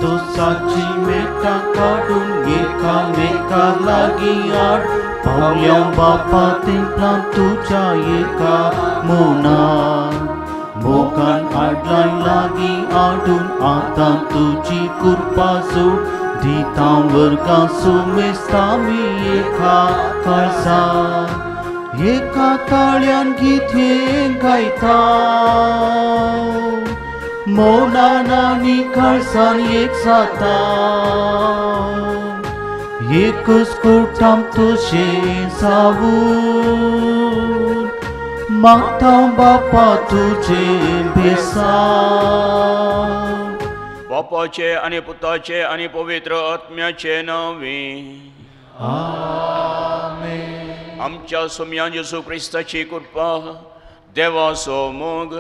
दोसाची मेटां काडून एकामेका लागीं आड पावल्या बापा तेंपलां तुज्या एका मोनान मोगान आडलाय लागीं आडून आतां तुजी कृपा जोड दिता वर्गां सुमेस्ता आमी एका काळजान एका ताळ्यान गीत हें गायता मौनान आनी काळजान एक जाता एकच कुटाम तुजें जावून मागता बापा तुजें बेसांव. बापाचे आनी पुताचे आनी पवित्र आत्म्याचे नांवे आमेन. आमच्या सोम्या जेजू क्रिस्ताची कृपा, देवाचो मोग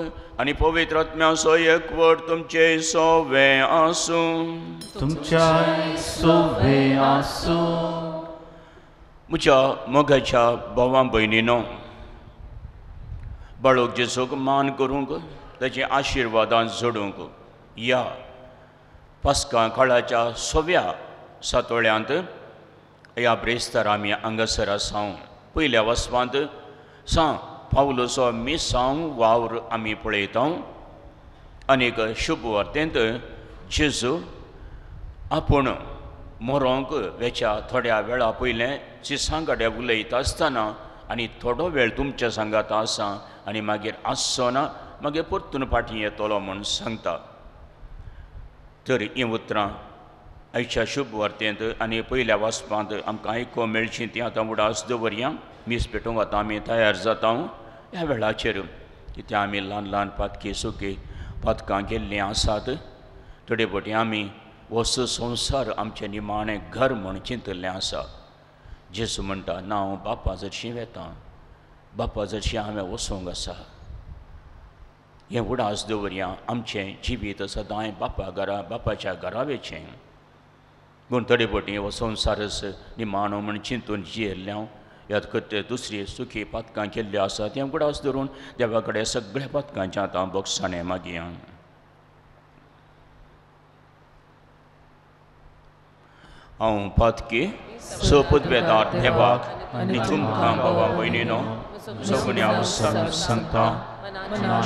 आनी पवित्र आत्म्याचो एकवट तुमचे सोवे आसूं. तुमच्या सोवे आसूं. म्हज्या मोगाच्या भावां भयणीनो, बाळूक जेजूक मान करूंक ताची आशिर्वादान जोडूंक ह्या पास्कां काळाच्या सोव्या सातोळ्यांत ह्या ब्रेस्तार आमी हांगासर आसा. पयल्या वसपांत सां पावलोचो मिसांव वावर आमी पळयता. आनीक शुभ वार्तेंत जेजू आपूण मरोंक वेच्या थोड्या वेळा पयलें चिसां कडेन उलयता आसतना आनी थोडो वेळ तुमच्या सांगात आसा आनी मागीर आसचो ना, मागीर परतून फाटीं येतलो म्हूण सांगता. तर हीं उतरां आयच्या शुभ वार्तेंत आनी पयल्या वाचपांत आमकां आयकूंक मेळचीं तीं आतां उडास दवरया. मीस पेटोवंक आतां आमी तयार जाता. ह्या वेळाचेर कित्याक आमी ल्हान ल्हान पातकी सुकी पातकां केल्लीं आसात. थोडे फावटी आमी हो संवसार आमचें निमाणें घर म्हूण चिंतिल्लें आसा. जेजू म्हणटा, ना हांव बापा जरशीं वेता, बापा जरशीं हांवें वचूंक आसा. हें उडास दवरया. आमचें जिवीत सदांय बापा घरा, बापाच्या घरा वेचें. पूण थोडे फावटी हो संवसारच निमाणो म्हूण चिंतून जियेल्लें हांव याद करते दुसरी सुखी पातकां केल्ल्यो आसा तें उगडास धरून देवा कडेन सगळ्या पातकांचें आतां बोगसाणें मागया. हांव पातकी सोपुतवेदार देवाक आनी तुमकां भावा भयणीनो सगळ्या सांगता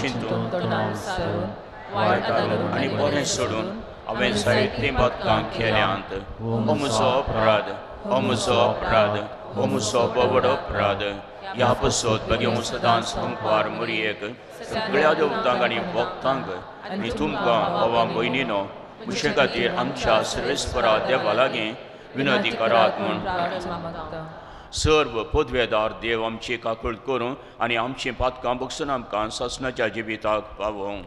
चिंतून आनी बरें सोडून हांवें जायतीं पातकां केल्यांत. हो म्हजो अपराध, हो म्हजो अपराध, हो म्हजो व्हड अपराध. ह्या पसत भगेवं सदांच तुमकां मुरयेक सगळ्या देवतांक आनी भक्तांक आनी तुमकां भावा भयणीनो म्हजे खातीर आमच्या सर्वेस्परा देवा लागीं विनंती करात म्हूण. सर्व पदवेदार देव आमची काकूळ करूं आनी आमचीं पातकां बगसून आमकां सासणाच्या जिविताक पावोवं.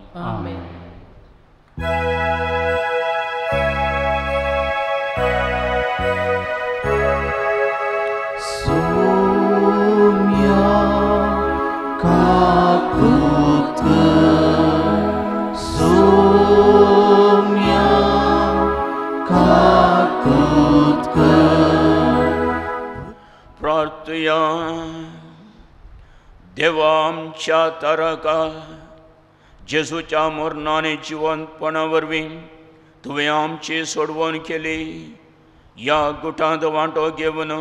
प्रार्थया. देवा आमच्या तारका जेजूच्या मरणान जिवंतपणा वरवीं तुवें आमची सोडवण केली. ह्या गुटांत वांटो घेवन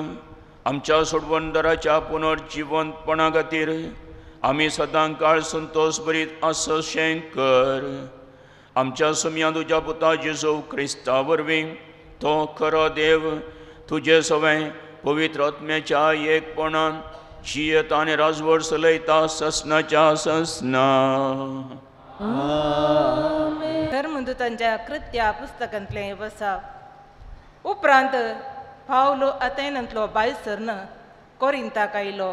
आमच्या सोडवणदाराच्या पुनर्जिवंतपणा खातीर आमी सदां काळ संतोश भरीत आसशें कर. आमच्या सुम्या तुज्या पुता जेजू क्रिस्ता वरवीं तो खरो देव तुजे सवें पवित्र आत्म्याच्या एकपणान जियेता आनी राजवट चलयता ससनाच्या ससना. धर्मदूतांच्या कृत्या पुस्तकांतलें वसा. उपरांत पावलो अथेनांतलो भायर सरन कोरिंताक आयलो.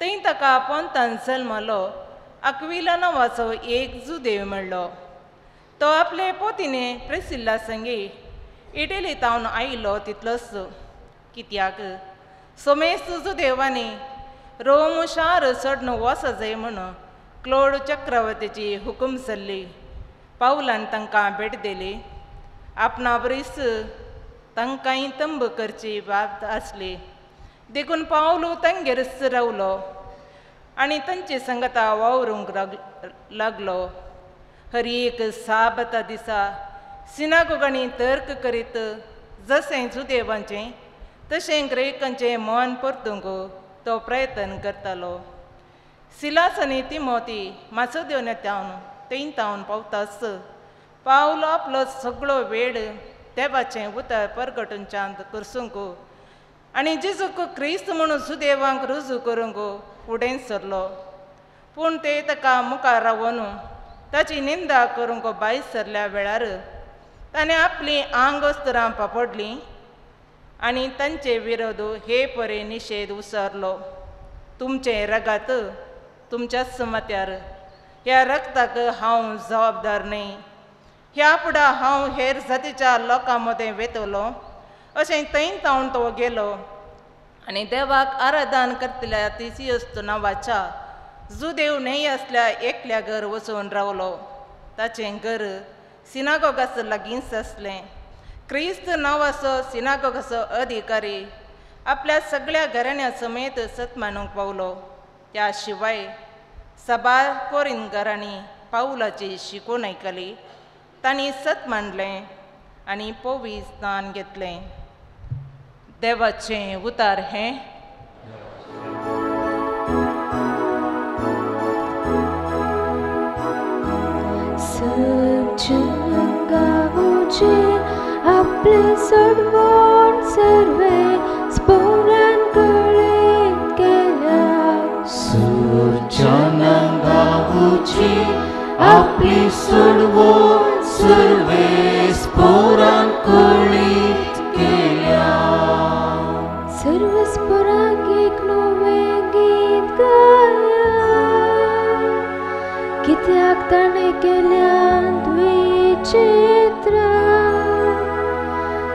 थंय ताका पोंतान जल्मलो अक्विला नांवाचो एक जुदेव मेळ्ळो. तो आपले पोतीने प्रिसिल्ला संगी इटली तावन आयलो तितलोच कित्याक सोमेस्त जुदेवांनी रोम शार चडन वचजय म्हूण क्लोड चक्रवर्तीची हुकूम जाल्ली. पावलान तांकां भेट दिली. आपणा बरीच तांकांय तंब करची बाब आसली देखून पावलो तांगेरच रावलो आनी तांचे संगता वावरूंक लागलो. हर एक साबता दिसा सिनागोगांनी तर्क करीत जशें जुदेवांचें तशें ग्रेकांचें मन परतूंक तो प्रयत्न करतालो. सिलास आनी तिमोती मासोदोन्यांत थंय पावताच पावलो आपलो सगळो वेळ देवाचें उतर परगटूंच्यांत करसूंक आनी जेजूक क्रिस्त म्हणून सुदेवांक रुजू करूंक फुडें सरलो. पूण ते ताका मुखार रावन ताची निंदा करूंक भायर सरल्या वेळार ताणें आपलीं आंगवस्त्रां पापडलीं आनी तांचे विरोध हे परे निशेध उसरलो. तुमचें रगात तुमच्याच माथ्यार, ह्या रक्ताक हांव जबाबदार न्हय. ह्या फुडें हांव हेर जातीच्या लोकां मदें वेतलो अशें थंय तावन तो गेलो आनी देवाक आराधन करतल्या तिसियस्त नांवाच्या जुदेव न्हय आसल्या एकल्या घर वचून रावलो. ताचें घर सिनागोगास लागींच आसलें. क्रिस्त नांवाचो सिनागोगाचो अधिकारी आपल्या सगळ्या घराण्या समेत सत मानूंक पावलो. त्या शिवाय सबार कोरिनगरांनी पावलाची शिकून आयकली, तांणी सत मांडलें आनी पवित्र स्नान घेतलें. देवाचें उतार हें. आपले सोडवण सर्वे स्फुरण कळीत केल्या. सुरजनांगावची आपली सोडवण सर्वे स्फुरण कळीत केल्या. सर्व स्फुरांक एक नवें गीत गाया, कित्याक ताणें केल्यांत विचित्र.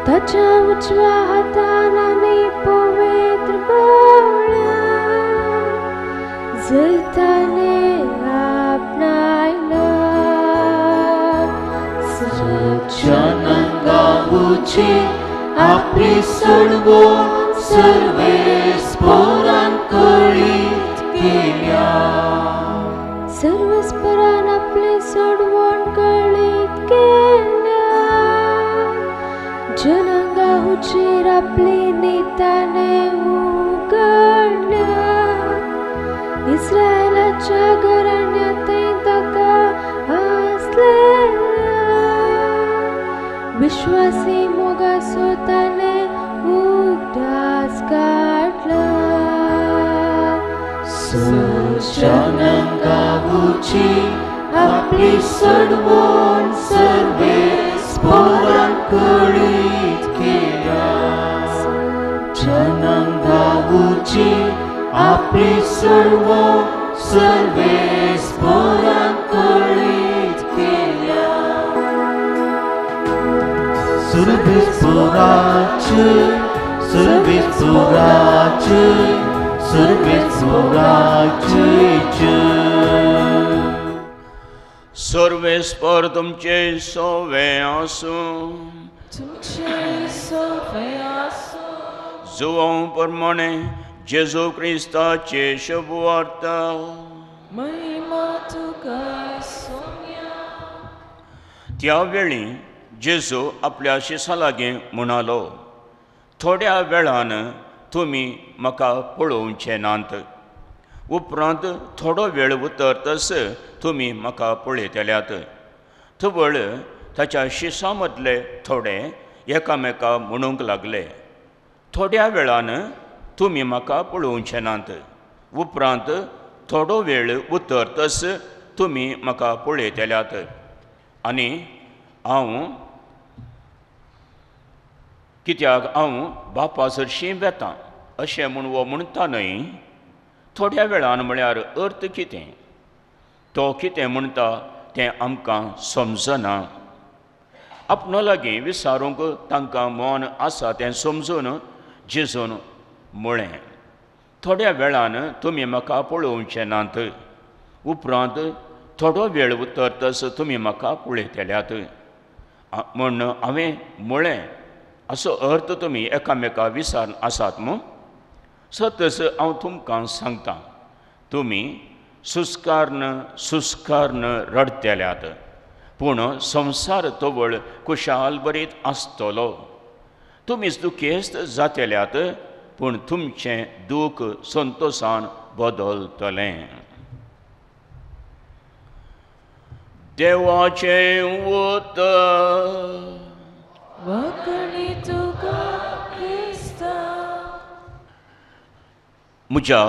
ताच्या उजव्या हातान आनी पवित्र बळान जैताने आपणायला. सज्जनांगावची आपली सोडवण सर्वे स्फुरण कळीत केल्या. सर्व स्फुरान आपली सोडवण कळीत केल्या. जनांगाहुचेर आपली निताने उगडल्या. इस्रायलाच्या घराण्यांत ताका आसलेल्या विश्वासी मोगासो ताणें उगडास काडला. सज्जनांगावची आपली सोडवण सर्वे स्फुरण कळीत केल्या. जनंगावची आपली सोडवण सर्वे स्फुरण कळीत केल्या. सुरभिस्फुराचे सुरभिस्फुराचे सुरभिस्फुराचे. सर्वेस्पर तुमचे सोवे आसूं. तुमचे सोवे आसूं. जुवां प्रमाणे जेजू क्रिस्ताचे शुभवार्ता. महिमा तुका सोम्या. त्या वेळी जेजू आपल्या शिसां लागीं म्हणालो, थोड्या वेळान तुमी म्हाका पळोवचे नात, उपरांत थोडो वेळ उतरतच तुमी म्हाका पळयतल्यात. थवळ ताच्या शिसां मदले थोडे एकामेका म्हणूंक लागले, थोड्या वेळान तुमी म्हाका पळोवचे नात, उपरांत थोडो वेळ उतरतच तुमी म्हाका पळयतल्यात. आनी हांव कित्याक हांव बापा सरशीं वेतां अशें म्हूण हो म्हणटा न्हय. थोड्या वेळान म्हळ्यार अर्थ कितें, तो कितें म्हणटा तें आमकां समजना. आपणा लागीं विचारूंक तांकां मन आसा तें समजून जेजून म्हळें, थोड्या वेळान तुमी म्हाका पळोवचे नात, उपरांत थोडो वेळ उतरतच तुमी म्हाका पळयतल्यात म्हूण हांवें म्हळें. असो अर्थ तुमी एकामेका विचार आसात मू. सतच हांव तुमकां सांगता, तुमी सुस्काਰਨ सुस्काਰਨ रडतेल्यात पूण संवसार तवळ खुशाल बरीत आसतलो. तुमीच दुखेस्त जातल्यात पूण तुमचें दूख संतोशान बदलतलें. देवाचें उतर. वखणी तुका क्रिस्ता. म्हज्या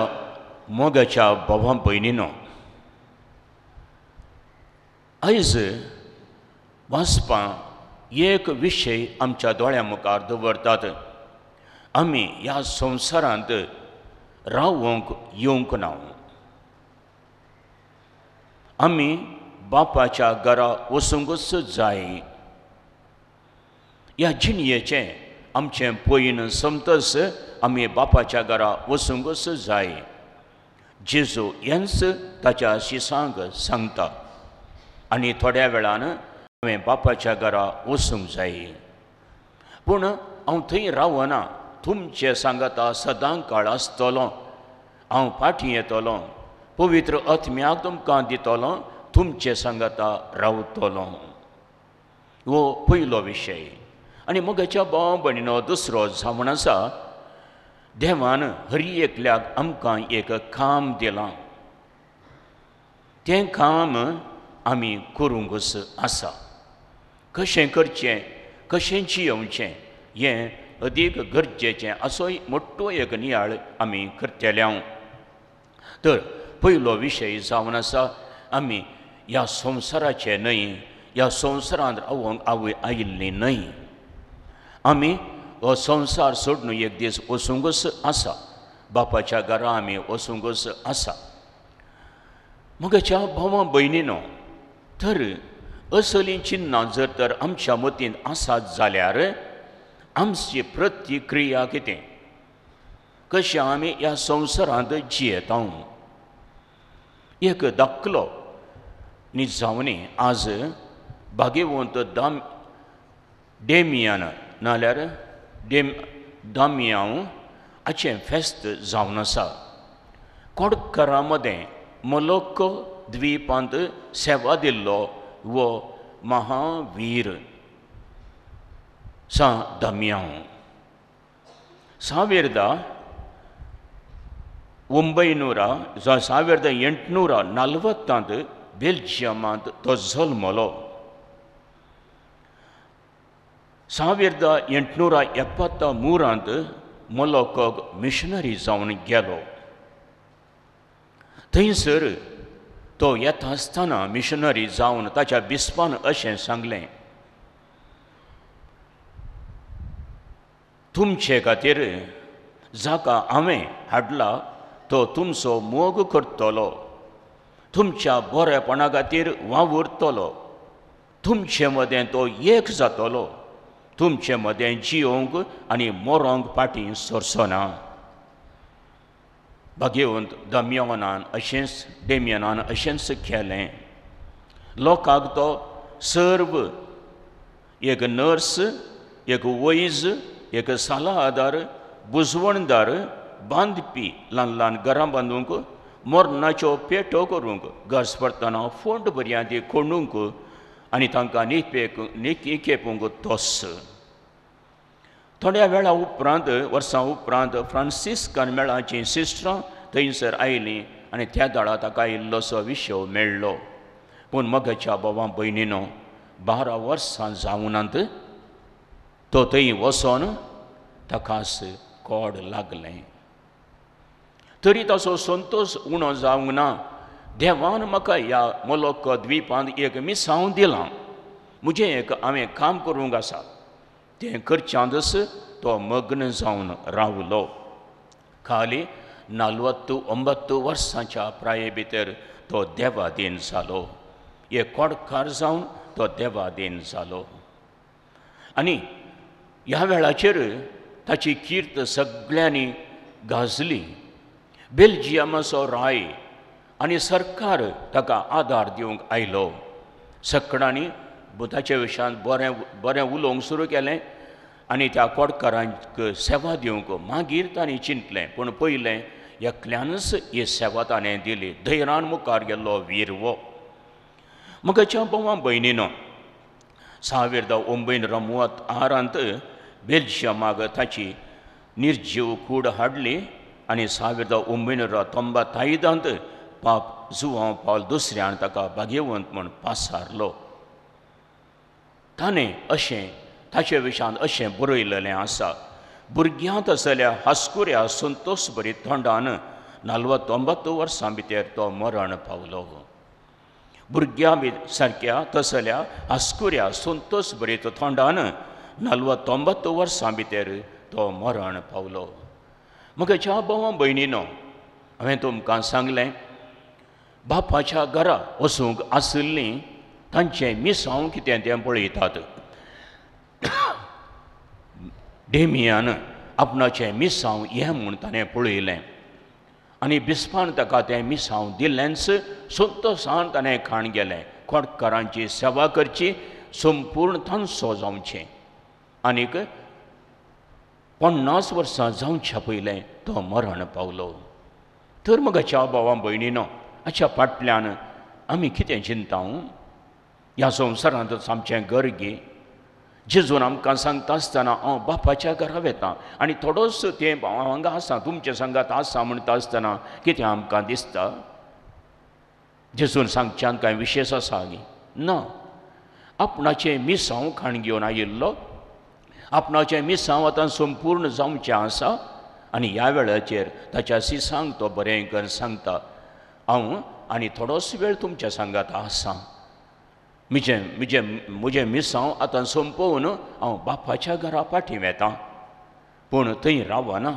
मोगाच्या भावा भयणीनो, आयज वाचपां एक विशय आमच्या दोळ्यां मुखार दवरतात. आमी ह्या संवसारांत रावंक येवंक ना. आमी बापाच्या घरा वचूंकच जाय. ह्या जिणयेचें आमचें पयन समतस आमी बापाच्या घरा वचूंकच जाय. जेजू हेंच ताच्या शिसांक सांगता आनी थोड्या वेळान हांवें बापाच्या घरा वचूंक जाय, पूण हांव थंय रावना, तुमचे सांगाता सदां काळ आसतलो. हांव फाटीं येतलो, पवित्र आत्म्याक तुमकां दितलो, तुमचे सांगाता रावतलो. हो पयलो विशय. आनी म्हज्या भाव भयणीनो, दुसरो जावन आसा, देवान हर एकल्याक आमकां एक काम दिलां. तें काम आमी करूंकच आसा. कशें करचें, कशें जियोवचें हें अदीक गरजेचें असोय मोठो एक नियाळ आमी करतले. तर पयलो विशय जावन आसा, आमी ह्या संवसाराचे न्हय, ह्या संवसारांत रावंक आवय आयिल्ली न्हय. आमी हो संवसार सोडून एक दीस वचूंकच आसा. बापाच्या घरा आमी वचूंकच आसा. म्हज्या भावा भयणीनो, तर असलीं चिन्नां जर तर आमच्या मतींत आसात जाल्यार आमची प्रतिक्रिया कितें, कशें आमी ह्या संवसारांत जियेता. एक दाखलो निजावणी आज भाग्यवंत डेमियान नाल्यार दामियांव हाचें फेस्त जावन आसा. कोडकरा मदें मोलोक्को द्वीपांत सेवा दिल्लो वो महावीर सां दामियांव. 1840 बेल्जियमांत तो जल्मलो. 1873 मोलोकोक मिशनरी जावन गेलो. थंयसर तो येता आसतना मिशनरी जावन ताच्या बिस्पान अशें सांगलें, तुमचे खातीर जाका हांवें हाडला तो तुमचो मोग करतलो, तुमच्या बरेपणा खातीर वावुरतलो, तुमचे मदें तो एक जातलो, तुमचे मदें जियोवंक आनी मरोंक फाटीं सरचो ना. भाग्यवंत दमियनान अशेंच डेमियनान अशेंच केलें. लोकांक तो सर्व एक नर्स, एक वैज, एक सलाहदार, बुजवणदार, बांदपी, ल्हान ल्हान घरां बांदूंक, मरणाच्यो पेटो करूंक, गरज पडटना फोंड भुरग्यां ती खोंडूंक आनी तांकां निकेपूंक तोस. थोड्या वेळा उपरांत, वर्सां उपरांत फ्रांसिस्कन मेळाचीं सिस्टरां थंयसर आयलीं आनी त्या दळा ताका इल्लोसो विशय मेळ्ळो. पूण म्हज्या भावा भयणीनो, 12 वर्सां जावनात तो थंय वचोन ताकास कोड लागलें. तरी ताचो संतोश उणो जावंक ना. देवान म्हाका ह्या मोलोक्को द्वीपांत एक मिसांव दिलां, म्हजें एक हांवें काम करूंक आसा, तें करच्यांतच तो मग्न जावन रावलो. खाली 49 वर्सांच्या प्राये भितर तो देवादीन जालो. एक कोडकार जावन तो देवादीन जालो. आनी ह्या वेळाचेर ताची कीर्त सगळ्यांनी गाजली. बेल्जियमाचो राय आनी सरकार ताका आदार दिवंक आयलो. सगळ्यांनी ताचे विशयांत बरें बरें उलोवंक सुरू केलें आनी त्या कोडकारांक सेवा दिवंक मागीर तांणी चिंतलें. पूण पयलें एकल्यानच ही सेवा ताणें दिली. धैर्यान मुखार गेल्लो वीर हो. म्हज्या भावा भयणीनो 1936 बेल्जियमाक ताची निर्जीव कूड हाडली आनी 1995 पाप जुवांव पावल दुसऱ्यान ताका भाग्यवंत म्हूण पासारलो. ताणें अशें ताचे विशयांत अशें बरयलेलें आसा, भुरग्यांत आसल्या हासकुऱ्या संतोष बरी तोंडान 49 वर्सां भितर तो मरण पावलो. भुरग्यां सारक्या तसल्या हासकुऱ्या संतोष बरी तोंडान 49 वर्सां भितर तो मरण पावलो. म्हज्या भावा भयणीनो हांवें तुमकां सांगलें बापाच्या घरा वचूंक आशिल्लीं तांचें मिसांव कितें तें पळयतात. डेमियान आपणाचें मिसांव हें म्हूण ताणें पळयलें आनी बिस्पान ताका तें मिसांव दिलेंच संतोसान ताणें खाण गेलें. खोटकारांची सेवा करची संपूर्ण तांचो जावचें आनीक 50 वर्सां जावच्या पयलें तो मरण पावलो. तर म्हज्या भावा भयणीनो हाच्या फाटल्यान आमी कितें चिंता? ह्या संवसारांत आमचें घर गे. जेजून आमकां सांगता आसतना हांव बापाच्या घरा वेता आनी थोडोच तें हांव हांगा आसा तुमच्या सांगात आसा म्हणटा आसतना कितें आमकां दिसता? जेजून सांगच्यान कांय विशेश आसा गी? ना. आपणाचें मिसांव खाण घेवन आयिल्लो, आपणाचें मिसांव आतां संपूर्ण जावचें आसा आनी ह्या वेळाचेर ताच्या सिसांक तो बरें करून सांगता हांव आनी थोडोच वेळ तुमच्या सांगात आसा, म्हजें म्हजें म्हजें मिसांव आतां सोंपोवन हांव बापाच्या घरा फाटीं वेता, पूण थंय रावना,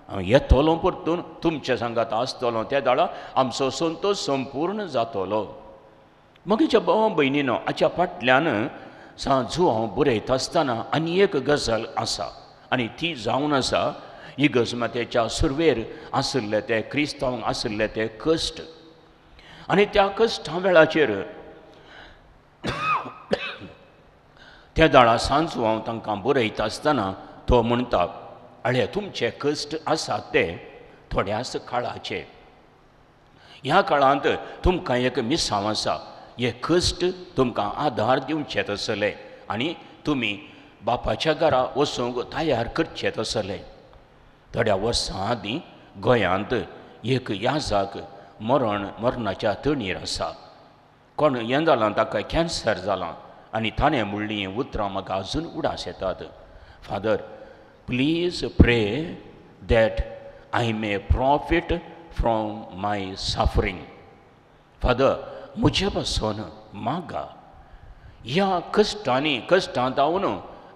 हांव येतलो परतून तुमच्या सांगात आसतलो, त्या दाळा आमचो संतोश संपूर्ण जातलो. म्हज्या भावा भयणीनो हाच्या फाटल्यान सांजू हांव बरयता आसतना आनी एक गजाल आसा आनी ती जावन आसा इगर्जमातेच्या सुरवेर आशिल्ले ते क्रिस्तांव आशिल्ले ते कश्ट आनी त्या कश्टां वेळाचेर त्या दाळा सांजू हांव तांकां बरयता आसतना तो म्हणटा अळे तुमचे कश्ट आसात ते थोड्याच काळाचे, ह्या काळांत तुमकां एक मिसांव आसा, हे कश्ट तुमकां आदार दिवचे तसले आनी तुमी बापाच्या घरा वचूंक तयार करचे तसले. थोड्या वर्सां आदीं गोंयांत एक याजाक मरणाच्या तणीर आसा, कोण हें जालां ताका कॅन्सर जालां आनी ताणें म्हणलीं उतरां म्हाका अजून उडास येतात, Father please pray that I may profit from my suffering. Father म्हजे पासून मागा, ह्या कश्टांनी कश्टांत हांव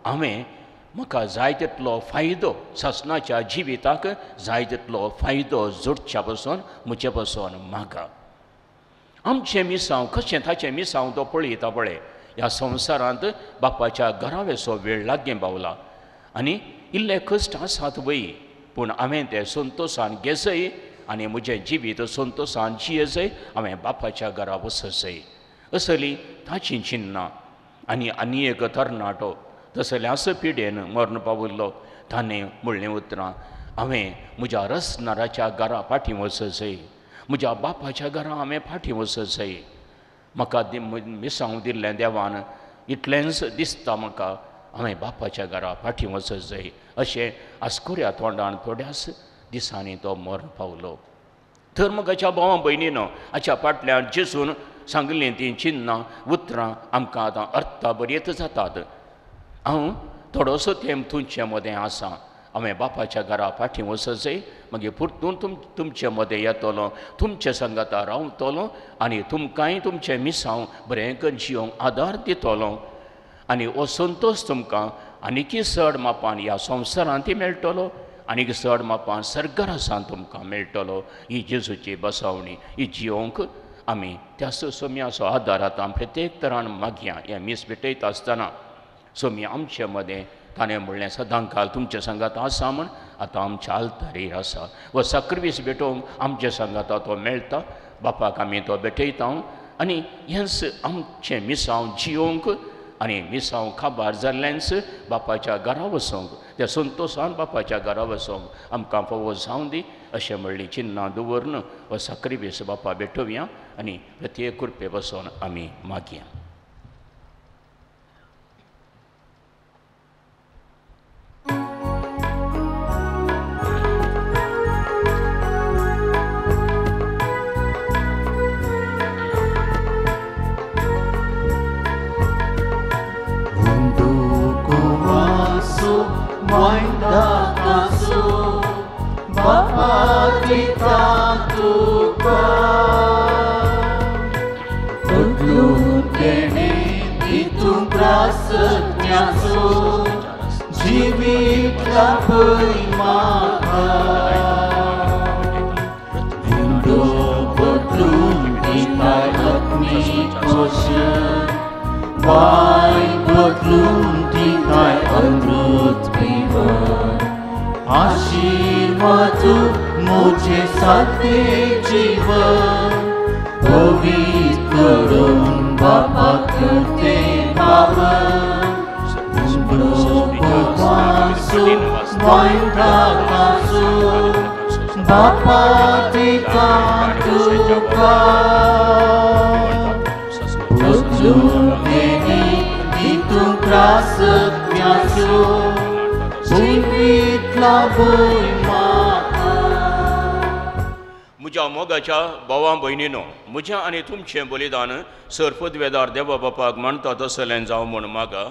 हांवें म्हाका जाय तितलो फायदो सासणाच्या जिविताक जाय तितलो फायदो जोडच्या पासून म्हजे पासून मागा. आमचें मिसांव कशें ताचें मिसांव तो पळयता पळय ह्या संवसारांत बापाच्या घरावेसो वेळ लागीं पावला आनी इल्ले कश्ट आसात वय, पूण हांवें ते संतोशान घेसय आनी म्हजें जिवीत संतोशान जियेसय हांवें बापाच्या घरा वचसय असली ताचीं चिन्नां. आनी आनी एक तरणाटो तसल्याच पिडेन मरण पाविल्लो ताणें म्हणलें उतरां हांवें म्हज्या रसनाराच्या घरा फाटीं वचसय, म्हज्या बापाच्या घरा हांवें फाटीं वचसय, म्हाका मिसांव दिल्लें देवान इतलेंच दिसता म्हाका हांवें बापाच्या घरा फाटीं वचसय अशें आस्कुऱ्या तोंडान थोड्याच दिसांनी तो मरण पावलो. तर म्हज्या भावा भयणीनो हाच्या फाटल्यान जेजून सांगलीं तीं चिन्नां उतरां आमकां आतां अर्था बरयत जातात. हांव थोडोसो तेंप तुमचे मदें आसा, हांवें बापाच्या घरा फाटीं वचसय, मागीर परतून तुमचे मदें येतलो, तुमचे सांगाता रावतलो आनी तुमकांय तुमचें मिसांव बरें करून जियोंक आदार दितलो आनी हो संतोश तुमकां आनीकय चड मापान ह्या संवसारांतय मेळटलो आनीक चड मापान सर्गरासान तुमकां मेळटलो. ही जेजूची बसवणी ही जियोंक आमी त्या सोम्याचो आदार आतां प्रत्येक तरान मागया. हें मीस भेटयता आसतना सोमी आमचे मदें ताणें म्हणलें सदां काल तुमच्या सांगात आसा म्हण आतां आमच्या आल्तारीर आसा व साक्रिफीस भेटोवंक आमच्या सांगाता तो मेळटा, बापाक आमी तो भेटयता आनी हेंच आमचें मिसांव जियोंक आनी मिसांव काबार जाल्लेंच बापाच्या घरा वचोंक, त्या संतोशान बापाच्या घरा वचोंक आमकां फावो जावं दी अशें म्हणली चिन्नां दवरून हो साक्रिफीस बापा भेटोवया आनी प्रत्येक कृपे बसोन आमी मागया. म्हज्या मोगाच्या भावां भयणीनो, म्हज्या आनी तुमचें बलिदान सर पदवेदार देवा बापाक मानता तसलें जावं म्हूण मागा.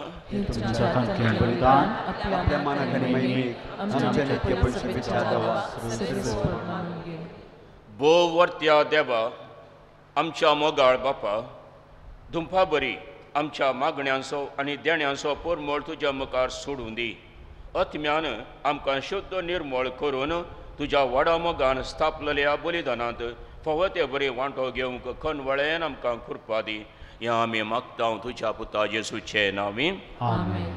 भोव वर्त्या देवा, आमच्या मोगाळ बापा, दुंपा बरी आमच्या मागण्यांचो आनी देण्यांचो परमळ तुज्या मुखार सोडून दी. आत्म्यान आमकां शुद्ध निर्मळ करून तुज्या व्हडा मोगान स्थापलेल्या बलिदानांत फावो ते बरी वांटो घेवंक खनवळेन आमकां कृपा दी. ह्या आमी मागता तुज्या पुता जेसूचे नांवी, आमेन.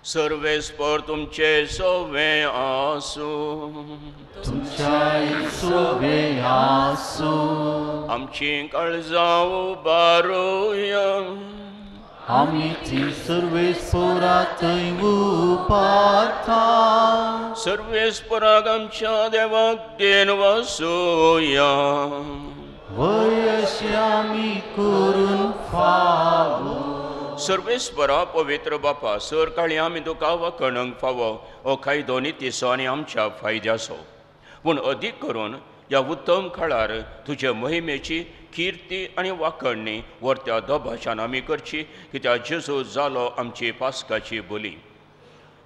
सर्वेस्पर तुमचे सोवे आसूं, तुमच्याय सोवे आसूं. आमची काळजां उबारुया, आमी ती सर्वेस्पराथंय उबारता. सर्वेस्पराक आमच्या देवाक देन वसोया, वय अशें आमी करून फावो. सर्वेस्परा पवित्र बापा, सर काळी आमी तुका वखणूंक फावो हो कायदो नितीचो आनी आमच्या फायद्याचो, पूण अदीक करून ह्या उत्तम काळार तुजे मोहिमेची किर्ती आनी वाखणणी वर्त्या दबाशान आमी करची, कित्याक जेजू जालो आमची पास्काची बोली.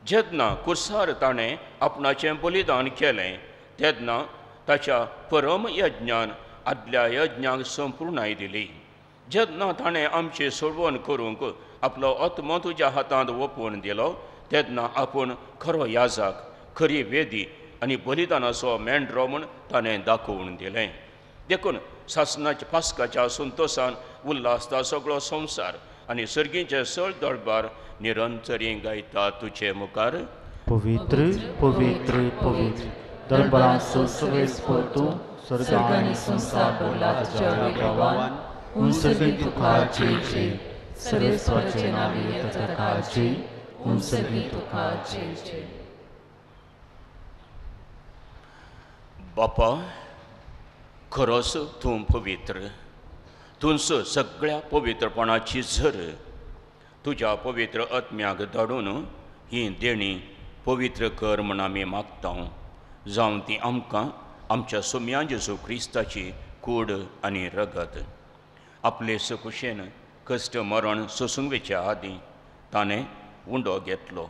जेन्ना कुर्सार ताणें आपणाचें बलिदान केलें तेन्ना ताच्या परम यज्ञान आदल्या यज्ञांक संपूर्णाय दिली. जेन्ना ताणें आमची सोडवण करूंक आपलो आत्मो तुज्या हातांत ओपून दिलो तेन्ना आपूण खरो याजक, खरी वेदी आनी बलिदानाचो मेंढरो म्हूण ताणें दाखोवन दिलें. देखून सासणाच्या पास्काच्या संतोशान उल्हासता सगळो संवसार आनी सर्गीचे सळ दरबार निरंतरी गायता तुजे मुखार. पवित्र पवित्र पवित्र दरबारांचो सर्वेस्पर तूं, स्वर्ग आनी संवसार भरला तुज्या वैभवान. उन सर्गी तुका जय जय, सर्वेस्पराचे नांवे येता ताका जय, उन सर्गी तुका जय जय. बापा, खरोच तूं पवित्र, तूंच सगळ्या पवित्रपणाची झर. तुज्या पवित्र आत्म्याक धाडून ही देणी पवित्र कर म्हूण आमी मागता, जावं ती आमकां आमच्या सोम्या जेजू क्रिस्ताची कूड आनी रगत. आपले सकुशेन कश्ट मरण सोसूंक वचच्या आदीं ताणें उंडो घेतलो,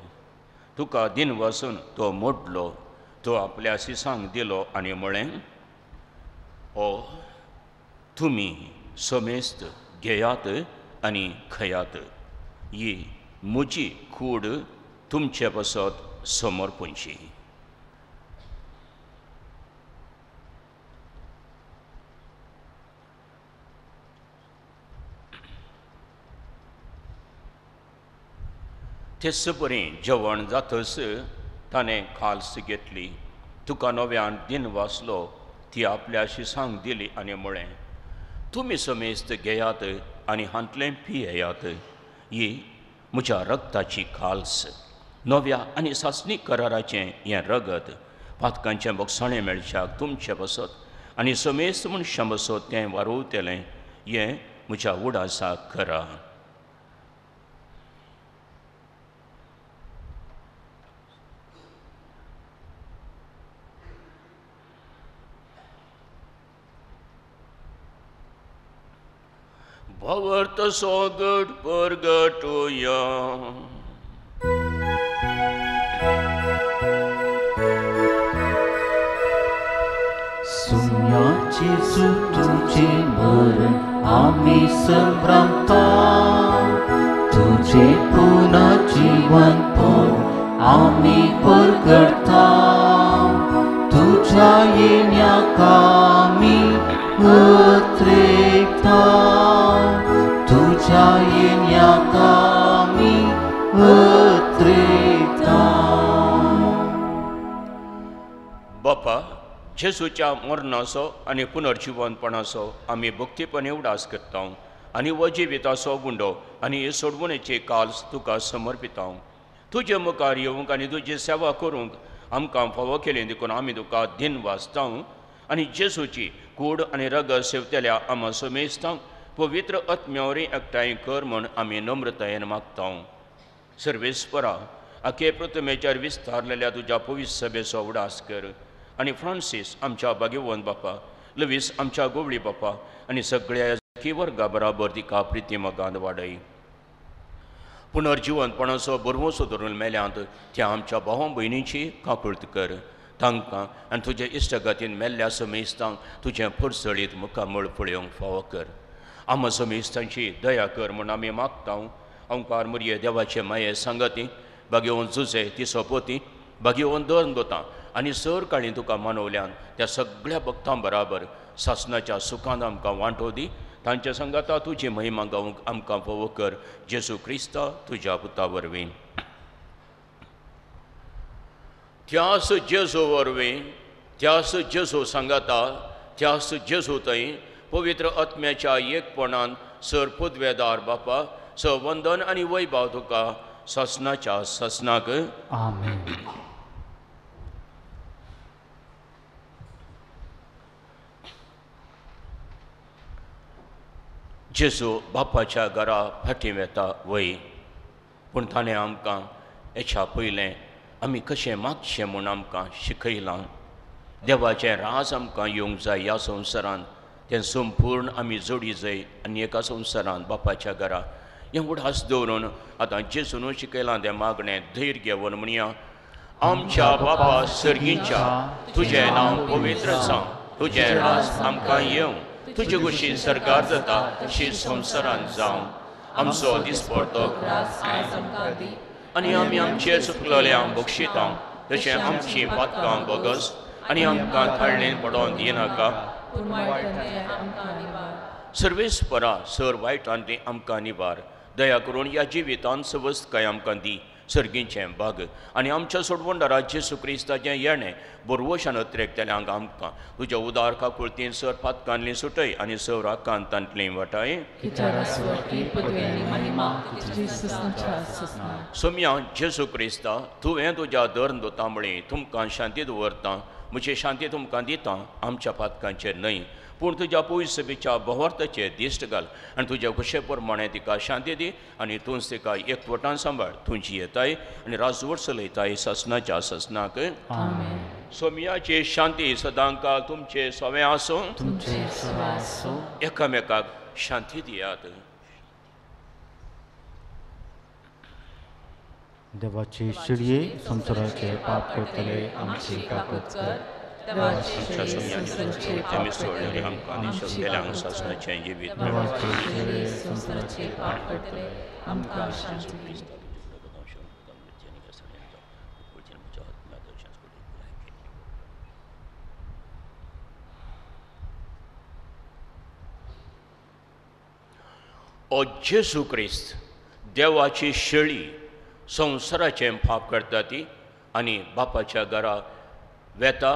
तुका दिन वसून तो मोडलो, तो आपल्या सिसांक दिलो आनी म्हळें, ओ तुमी समेस्त घेयात आनी खयात, ही म्हजी कूड तुमचे पासत समर्पणची. तेच परी जेवण जातच ताणें खाल्स घेतली, तुका नव्यान दिन वाचलो, ती आपल्या शिसांक दिली आनी म्हळें, तुमी समेस्त घेयात आनी हांतलें पियेयात, ही म्हज्या रक्ताची खाल्स, नव्या आनी सासणीक कराराचें हें रगत, पातकांचें बगसाणें मेळच्याक तुमचें बसत आनी समेस्त मनशां बसत तें वारोवतलें, हें म्हज्या उडासाक करा. भवर्त सोगट परगटुया. सुम्या जेजू तुझे मरण आमी संभ्रमता, तुझे पुनः जीवनपण आमी परगटता, तुझ्या येण्याक आमी उतरेता, तुझ्या येण्याक आमी उतरेता. बापा, जेजूच्या मरणाचो आनी पुनर्जिवनपणाचो आमी भक्तीपणे उडास करता आनी हो जिविताचो गुंडो आनी हे सोडवणेची काल्स तुका समर्पिता. तुजे मुखार येवंक आनी तुजी सेवा करूंक आमकां फावो केली देखून आमी तुका दिन वाचता आनी जेजूची कूड आनी रगत सेवतल्या आमा समेस्तांक पवित्र आत्म्यावरी एकठांय कर म्हूण आमी नम्रतायेन मागता. सर्वेस्परा, आखे प्रतिमेचेर विस्तारलेल्या तुज्या पवित्र सभेचो उडास कर आनी फ्रांसीस आमच्या भाग्यवंत बापा, लवीस आमच्या गोवळी बापा आनी सगळ्या की वर्गा बराबर तिका प्रिती मोगान वाडय. पुनर्जिवनपणाचो बरवसो धरून मेल्यांत त्या आमच्या भाव भयणीची काकुळट कर, तांकां आनी तुजे इश्टगतीन मेल्ल्या समेस्तांक तुजें फुरसळीत मुखामळ पळोवंक फावो कर. आमा समेस्तांची दया कर म्हूण आमी मागता. ओंकार मुरये देवाचे माये सांगती भाग्यवंत जुजे ती सोपोती भाग्यवंत दर दोता आनी सर काळी तुका मानवल्यान त्या सगळ्या भक्तां बराबर सासनाच्या सुखान आमकां वांटो दी. तांच्या संगाता तुजी महिमा गावंक आमकां फावो कर, जेजू क्रिस्ता तुज्या पुता वरवीं. त्यास जेजू वरवीं, त्यास जेजू सांगाता, त्यास जेजू थंय पवित्र आत्म्याच्या एकपणान सर पुदवेदार बापा स वंदन आनी वैभाव तुका सासनाच्या सासनाक. आमेन. जेजू बापाच्या घरा फाटीं वेता वय, पूण ताणें आमकां हेच्या पयलें आमी कशें मागचें म्हूण आमकां शिकयलां. देवाचें राज आमकां येवंक जाय ह्या संवसारांत, तें संपूर्ण आमी जोडी जाय आनी एका संवसारांत बापाच्या घरा हें उडास दवरून आतां जेजून शिकयलां तें मागणें धैर्य घेवन म्हणया. आमच्या बापा सर्गीच्या, तुजें नांव पवित्र जावं, तुजें राज आमकां येवं, तुजे गोशी सरकार जाता तशी संवसारांत जावं. आमचो दिसपडतो आनी आमी आमचे चुकलेल्यांक बक्षिता तशें आमची पातकां बगस आनी आमकां थाळणेन पडोवन दिनाका. सर्वेस्परा सर वायटांतली आमकां निवार, दया करून ह्या जिवितांत सवस्तकाय आमकां दी, सर्गीचें भाग आनी आमच्या सोडवणदारा जेजू क्रिस्ताचें येणें बरवशान अत्रेकतल्यांक आमकां तुज्या उदार काकुळतीन सर पातकांतली सुटय आनी सर आकांतांतली वाटाय. सोम्या जेजू क्रिस्ता, तुवें तुज्या धर्म दोता म्हळी तुमकां शांती दवरता, म्हजी शांती तुमकां दिता, आमच्या पातकांचेर न्हय पूण तुज्या पयसबीच्या भोवार्थाचेर दिश्ट घाल आनी तुज्या खुशे प्रमाणें तिका शांती दी आनी तूंच तिका एकवटान सांबाळ. तुजी येताय आनी राजवट चलयताय सासनाच्या सासनाक. सोम्याची शांती सदांकाळ तुमचे सवें आसूं. एकामेकाक शांती दियात. देवाचे शिडये संवसाराचे पाप करतले आमची काकूत कर. ओ जेजू क्रिस्त, देवाची शेळी संवसाराचें पाप करता ती आनी बापाच्या घरा वेता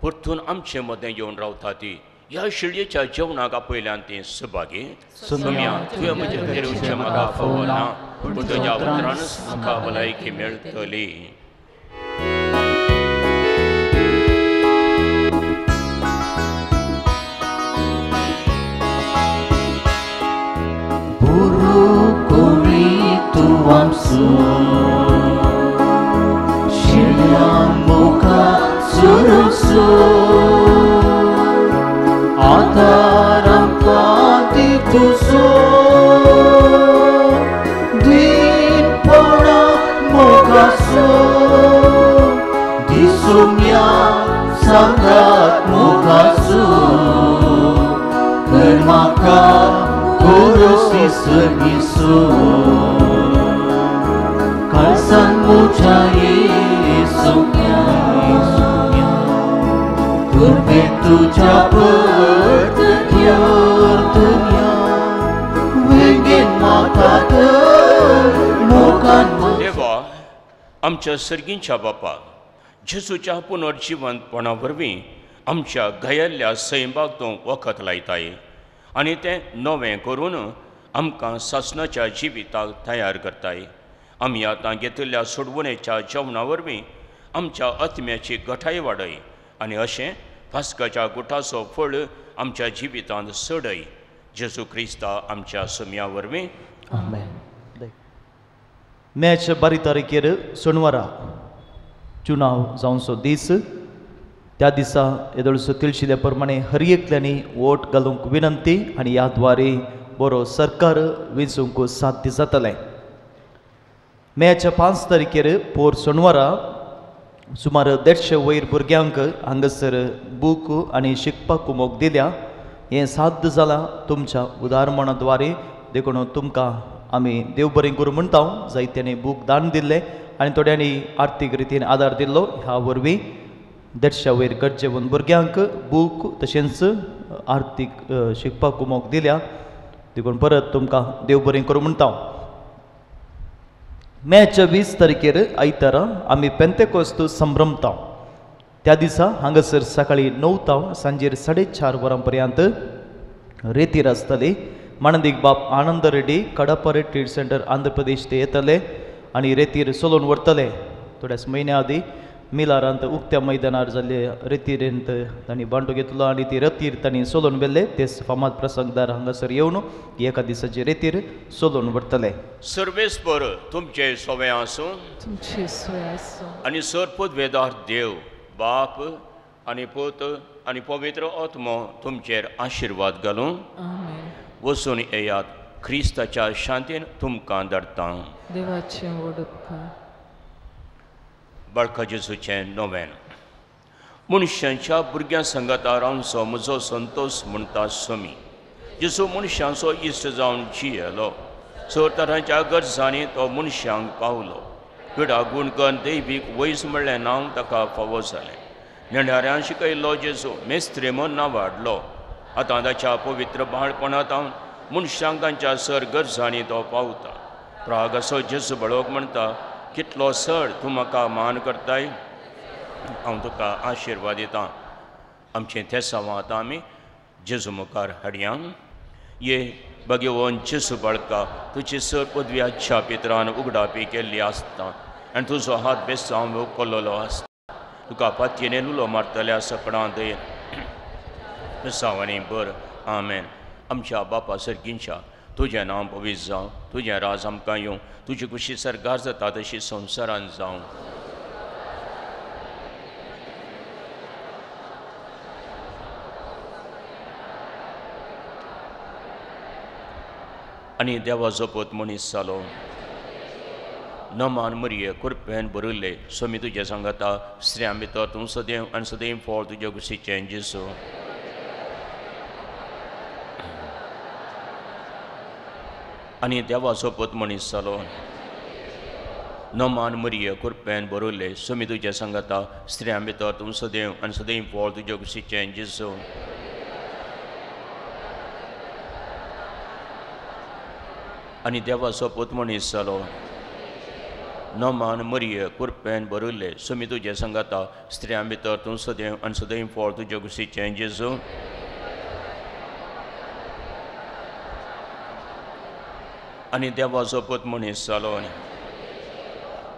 परतून आमचे मदें येवन रावता ती ह्या शिळयेच्या जेवणाक आपयल्यान ती सभागी सोम्या तुवें म्हजें घरा येवचें म्हाका फावो ना, पूण तुज्या उतरानच म्हाका भलायकी मेळटली. देवा आमच्या सर्गींच्या बापा, जेजूच्या पुनर्जिवंतपणा वरवीं आमच्या घायल्ल्या सैमाक तूं वखद लायताय आनी तें नवें करून आमकां सासणाच्या जिविताक तयार करताय. आमी आतां घेतिल्ल्या सोडवणेच्या जेवणा वरवीं आमच्या आत्म्याची गठाय वाडय आनी अशें फास्काच्या गुठाचो फळ आमच्या जिवितांत सडय. जेजू क्रिस्ता आमच्या सुम्या वरवीं आमेन. मॅच 12 तारखेर सोनवारा चुनाव जावचो दीस. त्या दिसा येदोळसो तिळशिल्या प्रमाणे हर एकल्यांनी वोट घालूंक विनंती आनी ह्या द्वारे बरो सरकार वेंचूंक साध्य जातलें. मेच्या 5 तारखेर पोर सोनवारा सुमार 150 वयर भुरग्यांक हांगासर बूक आनी शिकपाक मोग दिल्या. हें साध्य जालां तुमच्या उदारमणा द्वारे, देखून तुमकां आमी देव बरें करूं म्हणटा. जायत्यांनी बूक दान दिल्ले आनी थोड्यांनी आर्थीक रितीन आदार दिल्लो. ह्या वरवीं 150 वयर गरजेवन भुरग्यांक बूक तशेंच आर्थीक शिकपाक मोग दिल्या. देखून परत तुमकां देव बरें करूं म्हणटा. मेच्या 20 तारखेर आयतारा आमी पेंतेकोस्त संभ्रमता. त्या दिसा हांगासर सकाळीं 9 तावन सांजेर 4:30 वरां पर्यंत रेतीर आसतली. मानदीक बाप आनंद रेड्डी कडप्पा रिट्रीट सेंटर आंध्र प्रदेश ते येतले आनी रेतीर चलोवन व्हरतले. थोड्याच म्हयन्या आदीं मिलारांत उक्त्या मैदानार जाल्ले रेतीरेंत तांणी बांटो घेतलो आनी ती रतीर तांणी चलोवन व्हेल्ले. तेच फामाद प्रसंगदार हांगासर येवन एका दिसाचे रेतीर चलोवन व्हरतले. सर्वेस्पर तुमचे सोवे आसूं, तुमचे सोय आसूं आनी सर पदवेदार देव बाप आनी पूत आनी पवित्र आत्मो तुमचेर आशिर्वाद घालूं. वचून येयात, क्रिस्ताच्या शांतीन तुमकां धाडटा. देवाचे व्हड उपकार. बाळका जेजूचें नवें मनशांच्या भुरग्यां संगाता रावचो म्हजो संतोश म्हणटा स्वामी. जेजू मनशांचो इश्ट जावन जियेलो, सर तरांच्या गरजांनी तो मनशांक पावलो. पिडा गुणकन दैवीक वैज म्हणलें नांव ताका फावो जालें. नेणाऱ्यान शिकयल्लो जेजू मेस्त्री म्हूण नांव वाडलो. आतां ताच्या पवित्र बाळपणांत मनशांक तांच्या सर गरजांनी तो पावता. प्रागासो जेजू बळोवक म्हणटा, कितलो सर तूं म्हाका मान करताय, हांव तुका आशिर्वाद दितां. आमचें तेसांव आतां आमी जेजू मुखार हाडया. ये भगवान जेजू बाळका, तुजी सर पदवी आजच्या पित्रान उगडापी केल्ली आसता आनी तुजो हात बेसांव उखल्लो आसता. तुका पातयेन उलो मारतल्या सकडां दयेन बेसांवांनी बर. आमेन. आमच्या बापा सर्गींच्या, तुजें नांव पवित्र जावं, तुजें राज आमकां येवं, तुजी खुशी सरकार जाता तशी संवसारान जावं. आनी देवाचो पूत मनीस जालो. नमान मरिये कृपेन भरिल्ले स्वामी तुजें सांगता, स्त्रियां भितर तूं सदैव आनी सदैव फळ तुजे कुशीचें जेजू. आनी देवाचो पूत मनीस जालो. नमान मरिये कृपेन भरिल्ले स्वामी तुजें सांगता, स्त्रियां भितर तूं सदैव आनी सदैव फळ तुजे कुशीचें जेजू. आनी देवाचो पूत मनीस जालो. नमान मरिये कुरपेन भरिल्ले सुमी तुजे संगाता स्त्रियां भितर तूं सदैव आनी सदैव फळ तुजे कुशीचें जेजू. आनी देवाचो पूत मनीस जालो आनी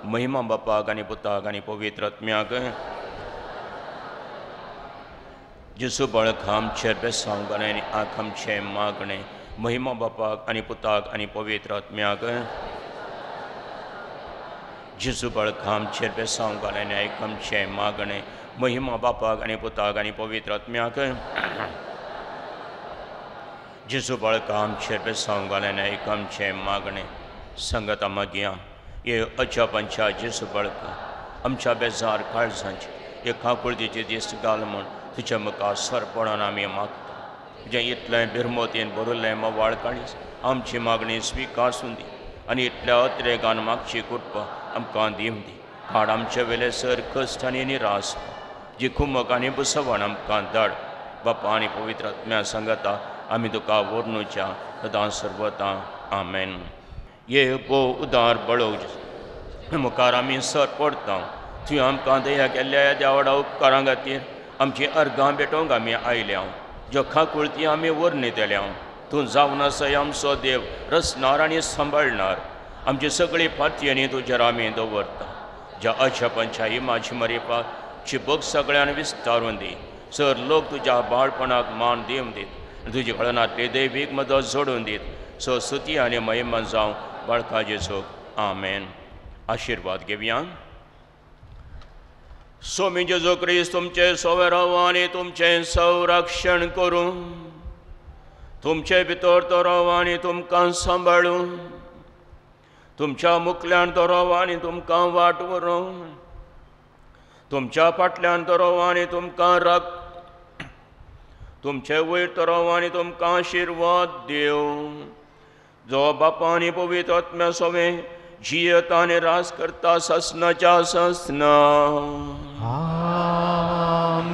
महिमा बापाक आनी पुताक आनी पवित्र आत्म्याक. जेजू बाळक आमचें बेसांव घालें आनी आंख आमचें मागणें महिमा बापाक आनी पुताक आनी पवित्र आत्म्याक. जेजू बाळक आमचेर बेसांव घालें आनी आयक आमचें मागणें महिमा बापाक आनी पुताक आनी पवित्र आत्म्याक. जेजू बाळक आमचेर बेसांव घालें आनी आयक आमचें मागणें. संगता मागया हे अजापांच्या जेजू बाळका आमच्या बेजार काळजांचे हे खाकुळतीचे दीस घाल म्हूण तुज्या मुखार सरपणान आमी मागता. तुजें इतलें बिरमोतीन भरिल्लें मवाळ काळीज आमची मागणी स्विकासून दी आनी इतल्या अत्रेगान मागची कृपा आमकां दिवं दी. काड आमचे वेले सर कश्ट आनी निरास जी कुमक आनी बुसवण आमकां धाड. बापा आनी पवित्र आत्म्या सांगता आमी तुका व्हरनुच्या सदां सर्वता. आमेन. ये भोव उदार बळोव मुखार आमी सर पडता. तुवें आमकां दया केल्ल्या देवाडा उपकारां खातीर आमची अर्गां भेटोवंक आमी आयल्या. ज्यो खाकुळती आमी वर्णितल्या तूं जावन आसाय आमचो देव रचणार आनी सांबाळणार. आमची सगळी फातयेनी तुजेर आमी दवरता. ज्या अजापांच्या इमाजी मरिपा चिबक सगळ्यान विस्तारून दी. सर लोक तुज्या बाळपणाक मान दिवन दीत आनी तुजी कळनांतली दैवीक मदत जोडून दीत. सो स्तुती आनी महिमा जावं बाळका जेजूक. आमेन. आशिर्वाद घेवया. स्वामी जेजू क्रिस्त तुमचे सोवे आनी तुमचें संरक्षण करूं, तुमचे भितर तो राव आनी तुमकां सांबाळूं, तुमच्या मुखल्यान तो राव आनी तुमकां वाट व्हरूं, तुमच्या फाटल्यान तो राव आनी तुमकां राख, तुमचे वयर तो राव आनी तुमकां आशिर्वाद दिवं. जो बापा आनी पवित्र आत्म्या सोवे जियत आनी रास करता ससनाच्या ससना. आमेन.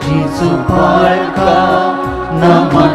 जेजू बाळका नमन.